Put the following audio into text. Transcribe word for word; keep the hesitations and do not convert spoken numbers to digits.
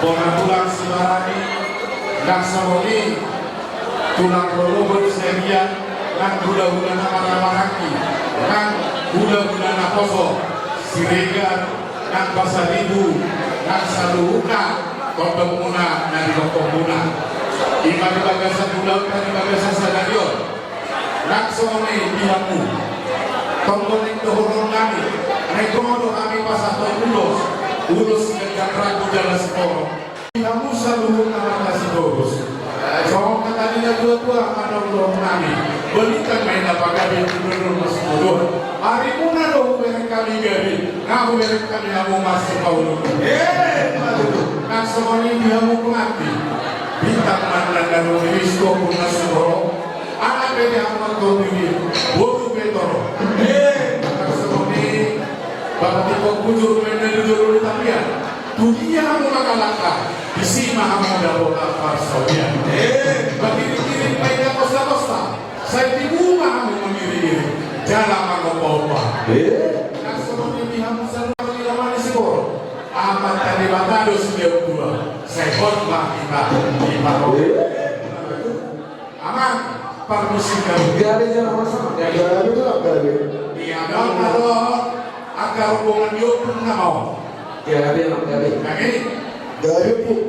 Bona tulang Sibarani, nang songon i tulang rorobot Siagian, nang hulahula na marhahamaranggi, nang hulahula na poso, Siregar, nang Pasaribu, nang saluhutna tondongmuna na di lompommuna. I ma di bagasan ulaonta di bagasan sadari on. Nang songon i di hamu. Tonggo naeng dohonon nami, naeng ro do hami pasahathon ulos, ulos siganjang ragu jala sitorop. Di hamu saluhutna marga Sitorus. Songon hata ni natuatua ma dohonon nami, balintang ma inna pagabe, dodol ma sumodon. Arimuna do hubereng hami gabe, nga hubereng hami hamu marsipaoloan. Eh, nang songon i di hamu pengantin. Bintang ma na dohot riris, ombun na sumorop. Anak pe di hamu antong di dia, boru pe torop. Eh, nang songon i, bapati pokujur mendali jolo di tapian. Tu dia hamu mangalangka, disi ma hamu dapotan parsaulian. Eh, mangiringiring ma inna kosakosa, sai tibu ma hamu mangiringiring jala mangompaompa. Eh, nang songon i di hamu saluhutna di Sitorus. Amanta Debata do sitiap tua, sai hot ma hita di paro. Eh. Amang, parmusikon. Gabe jala masa. Gabe jala gabe. Ia dong, halo. Angka rombongan di ompung nama. Gabe, gabe. Gabe. Gabe, Pung.